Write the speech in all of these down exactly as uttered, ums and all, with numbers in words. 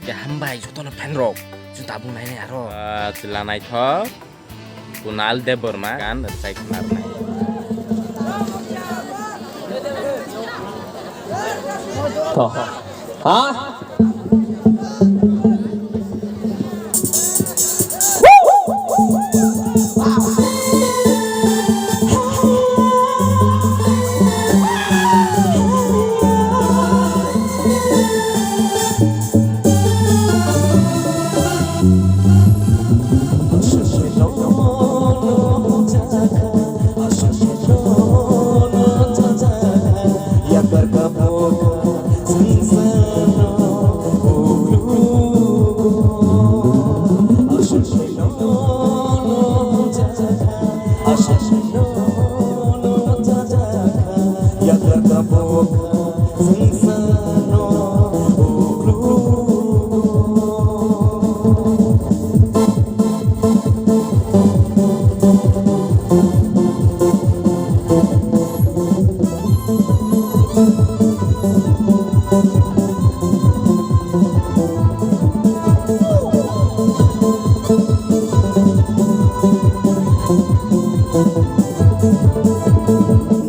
Hambai jotono fan rok, chwng tabuk nainai aro. Ah, chwla naithok, Kunal Debbarma gan rwchai khna rwnai. To. Ha?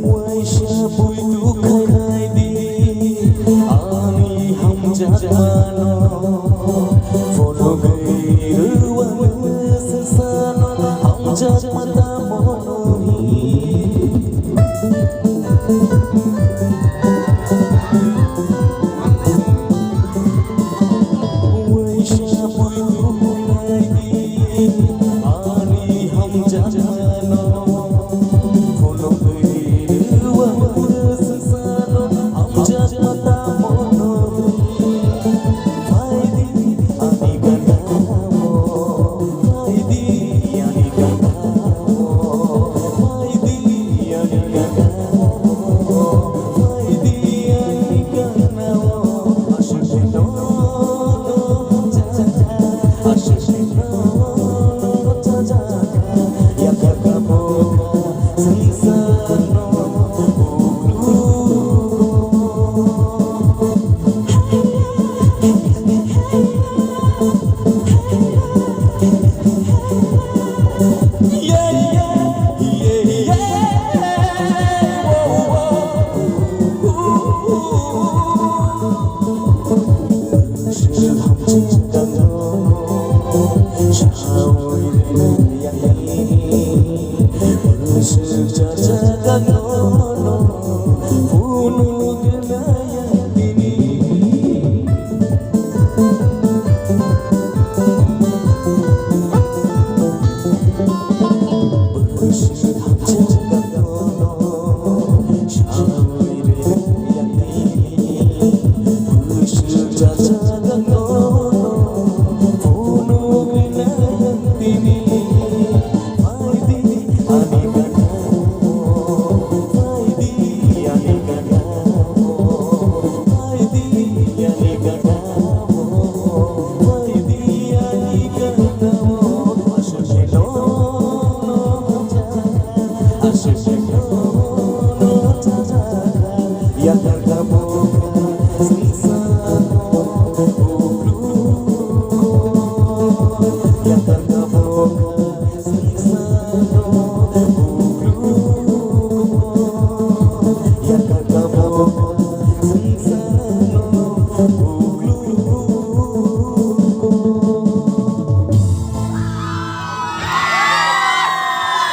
Waisa buitu khainai di, ani hamjakmano. Phunugwi rwano swsano, hamjakma tamo hwnwi.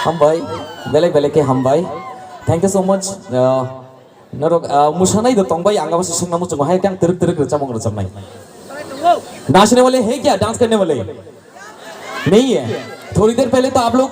Hambai, belai belai khe hambai. Thank you so much. Uh, norok, uh, musanai do tongbai, ang abo se sungna muchungo hai tang twrwk twrwk rwchapmung rwchapnai. Nachne wale hai kya? Dance karne wale nahi hai. Thori der pehle to aap log